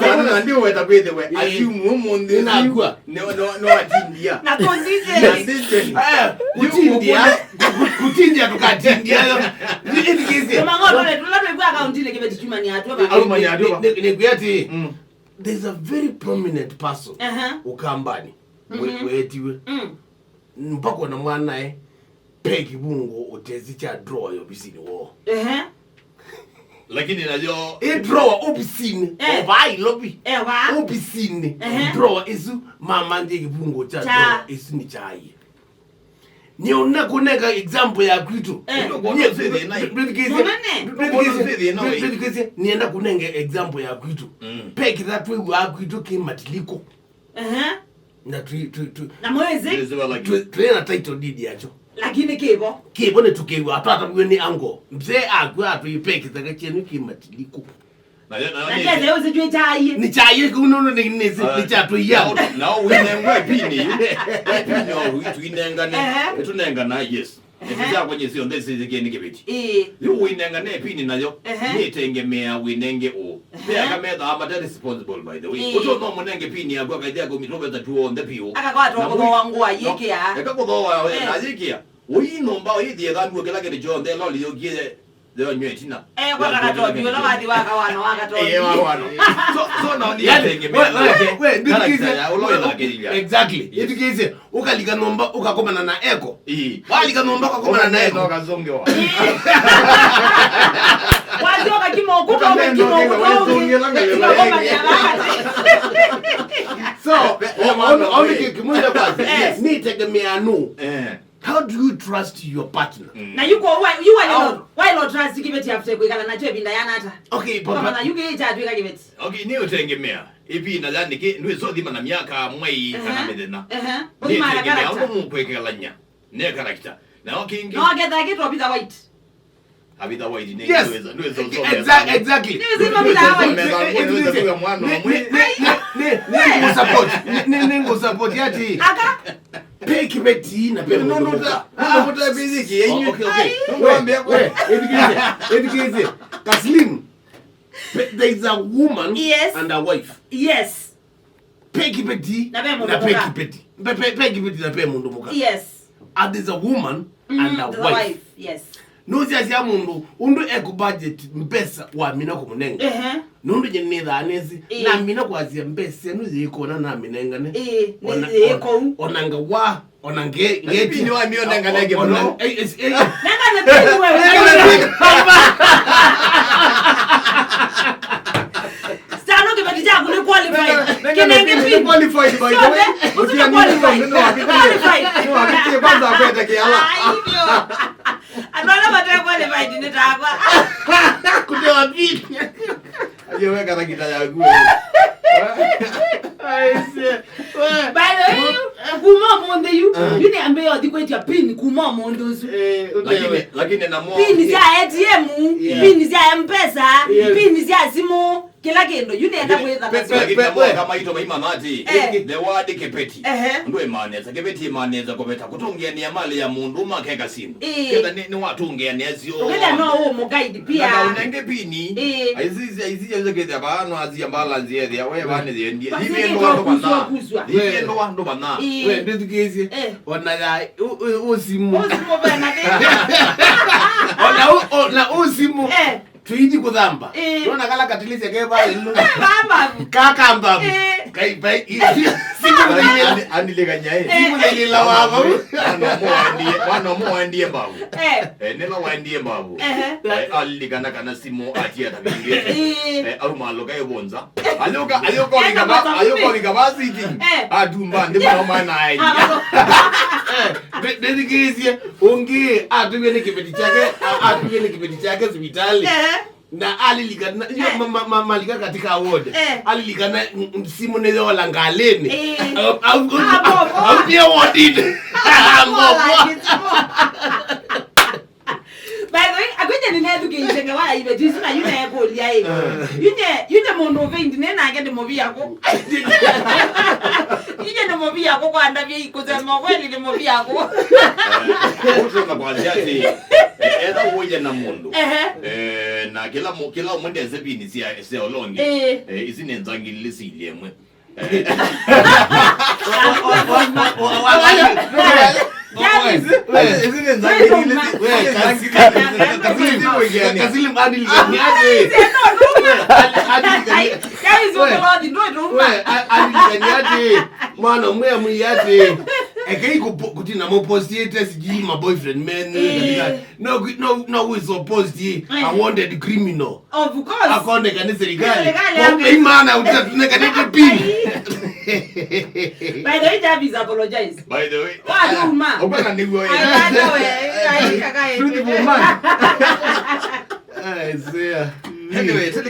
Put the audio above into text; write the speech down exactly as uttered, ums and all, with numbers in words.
Sasa na ndio weta kwĩthĩwe. Eh. Assume ũmũnthĩ. Nĩnakua. No, no, no, atindia. Na condition. Na condition. Eh, kutindia. Ku-, ku-, kutindia tukatindia. Ĩthikĩĩsye. Tũmang'oto tũla twĩkwa akaunti nĩ kĩveti kiumania atwa. Aumania atwa. Nĩ, nĩ, nĩ, nĩ kwĩa atĩ, mm, there's a very prominent person. Aha. Ũkambani. We-, mhm, wetiwe. Mm. Mpaka ona mwanae, pe kĩvungo ũtesi kya drawer ya ovisinĩ woo. Ehe. Lakini nayo ĩ drawer ovisinĩ. Eh. Ovaa Nairobi. Eh, wa. Ovisinĩ. Ehe. Drawer ĩsu, mamanthie kĩvungo kya, kya, drawer ĩsu nĩ kyaie. Nĩenda kũnenga example ya kwitũ. Eh. Ndio kuona thĩna ĩ. Ndwĩthikĩĩsye. Mũnene. Ndwĩthikĩĩsye. Ndio kuona thĩna ĩ. Ndwĩthikĩĩsye. Nĩenda kũnenga example ya kwitũ. Mm. Pe kĩthatwĩw'aa kwitũ kĩ matiliko. Ehe. Na twi, twi, twi, Na mwezi. Nĩsĩ vala ki- twi, twĩ na title deed yakyo. Lakini kĩvo. Kĩvo nĩtũkĩw'a twataviw'e nĩ ango. Mzee akw'a atwĩ ve kĩtheka kyenyu kĩ Matiliku. Na ya- na ya- Na nĩ- jese uzi jwe chai. Nĩ kyaĩ kĩu nũndũ nĩ, nĩ, nĩ, ah, nĩ kyatũiya. Nao, nao wĩnengwa ĩpini yu. Ĩpini o wĩ twĩnengane. Ehe. Ĩtũnengana, yes. Nĩsĩ sya kwenye syonthe sĩthĩkie nĩ kĩveti. Ĩĩ. Yu wĩnengane ĩpini nayo, ehe, nĩtengemea wĩnenge ũũ. Ehe. Ve aka methaa mate responsible, by the way. Ĩĩ. Ũtũ no mũnenge pini yaku akaithi akomitũveta tuonthe piũ. Akakwatwa kũthooa ngũa yĩkĩa. Eka kũthooa, eh, na yĩkĩa. Ũi nyũmba ũithie thambio kĩla kĩndũ kyonthe, loli yũkie yonywe ĩtina. Eh, kwa takatobio la wathi waka wana waka tobio. Eh, wa wana. So, so no ni. Yani, we, we, we, character ya ũla wĩnake. Exactly. Yes. Ĩthikĩĩsye, ũkalika nyũmba ũkakomana na eko. Ĩĩ. Walika nyũmba ũkakomana na eko. Ũkazongewa. Wazioka kimo kutoka kimo kutoka. So, on, on, kimwenda kwanza. Yes. Nĩtegemea nũ. Eh. How do you trust your partner? Mm. Na yuko why you why not why not trust kĩveti after kwĩkala nakyo ĩvinda yana ata? Okay, papa. Kama na yuko ĩcha twĩka kĩveti. Okay, nĩ ũtengemea. Ĩvinda yani kĩ ndwĩsothima na myaka, mwei, kana mĩthenya. Ehe. Ũthima na character. Ũndũ mũkwĩkalany'a ne character. Na okay, no ketha kĩtwa pizza white. Abitha white nĩ. Yes. Ndwĩsa, ndwĩsa. Exactly. Nĩ nĩ nĩ support. Nĩ nĩ nĩ support yati. Aka. Pe kĩveti na pe mũndũ mũka. Mũndũ mũka bĩthĩki. Oh, okay, okay. Ngwambia kwa. Ethikĩĩsye, ethikĩĩsye. Kaslim. There is a woman, yes, and a wife. Yes. Pe kĩveti na pe mũndũ mũka. Pe kĩveti. Pe, pe, pe kĩveti na pe mũndũ mũka. Yes. And there's a woman, mm, and a wife. Wife. Yes. Nũsiasya mũndũ ũndũ ekũ budget mbesa wamina kũmũnenga. Ehe. Nũndũ nye nĩthaa nĩsĩ. Ĩĩ. Namina kwasya mbesa ĩno yĩkona naminengane. Ĩĩ, nĩ yĩkou. Ona ngawa, ona nge, nge. Pini wamionengane kĩmũno. Nengane pini wewe. Stano kĩveti kyaku nĩ qualified. Kĩnenge pin. Qualified, by the way. Ũsio qualified. Qualified. Nĩ wakitie kwanza kwete kiala. Ai, ndio. Andũ ala mate qualified nĩ takwa. Kutewa pin. Aje weka na kita yaku. Aise. By the way, kuma ũmũnthĩ yu, yu nĩ ambĩe ũthi kwĩtya pin kuma ũmũnthĩ ũsu. Eh, lakini, lakini namo. Pin sya A T M, yeah, pin sya M-Pesa, yes, pin sya simũ, kĩla kĩndũ. Yu nĩenda kwĩtha nasyo. Lakini namo kama ito maima mati. Eh. The word kĩveti. Ehe. Ndũ ĩmanesa, kĩveti ĩmanesa kũveta, kũtũngĩanĩa mali ya mũndũ makeka sindu. Ĩĩ. Ketha nĩ, nĩ watũngĩanĩa syo. Ũkethĩa no ũmũ guide pia. Na ũnenge pini. Ĩĩ. Aisisi, aisisi, aisisi, kethĩa baa no asia balance yethĩa, we baa nĩ yendie. Basi ivendo ndio andũ kuswa, bana kuswa. Ivendo andũ bana. Ĩĩ. We, ndĩthukĩĩsye. Eh. Ona ya, ũ, ũ, ũsimũ. Ũsimũ bena thĩna. Ona ũ, ona ũsimũ. Eh. Tũithi kũthamba. Ĩĩ. Nona kala katilĩsya ke vaa ĩlũ. Mama. Kaka mbavu. Ĩĩ. Kai pai. Ani, ani, anilekanya, eh. Simũthĩlĩla wa vau. Mwana ũmwe waendie, mwana ũmwe waendie mbavu. Eh. Eh, nĩla waendie mbavu. Ehe. Eh, alilikana kana simũ atia ta vingĩ. Ĩĩ. Eh, auma aloka evonza. Ayoka, ayoka vika ba, ayoka vika ba sitting. Eh. Atumba ndi mwana ai. Ndĩthikĩĩsye, ũngĩ atũvie nĩ kĩveti kyake, a-, atũvie nĩ kĩveti kyake sivitalĩ. Eh. Na alilikana, eh, ma-, ma-, ma-, malika katika ward. Eh. Alilikana, mm, mm, simũ nĩyola ngalĩnĩ. Eh. Au, au, au, au, au, wardini. Ngovo. By the way, akwĩte nĩnethukĩĩsye ngewa ya iveti isu na yu neekũlya ĩ. Yu nye, yu nye mũndũ ũvĩndi nĩ nake ndĩ mũvia kũ. Yu nye ndĩ mũvia kũ kwa ndavya kusema kweli nĩ mũvia kũ. Ũtũma kwa siasi. Etha ũye na mũndũ. Ehe. Eh, na kĩla mũ-, kĩla ũmwe ndese pini sya, sya ũlongi. Eh. Eh, isi nĩ nzangilili sili ĩmwe. Kasilim, adili kanyate. Adili kanyate. Mwana mwe amwiyate. Ekei kutina mo postiete sijui ma boyfriend men. No, no, no, we supposed a wanted criminal. Of course. Akoneka nĩ serikali. Serikali yake. Kwa imana utatuneka nĩ pin. By the way, Jarvis, apologize. By the way. Wa duma. Obana nĩguo. Ai, by the way, ai, kaka, ai. Truthful man. Isaiah. Anyway, tell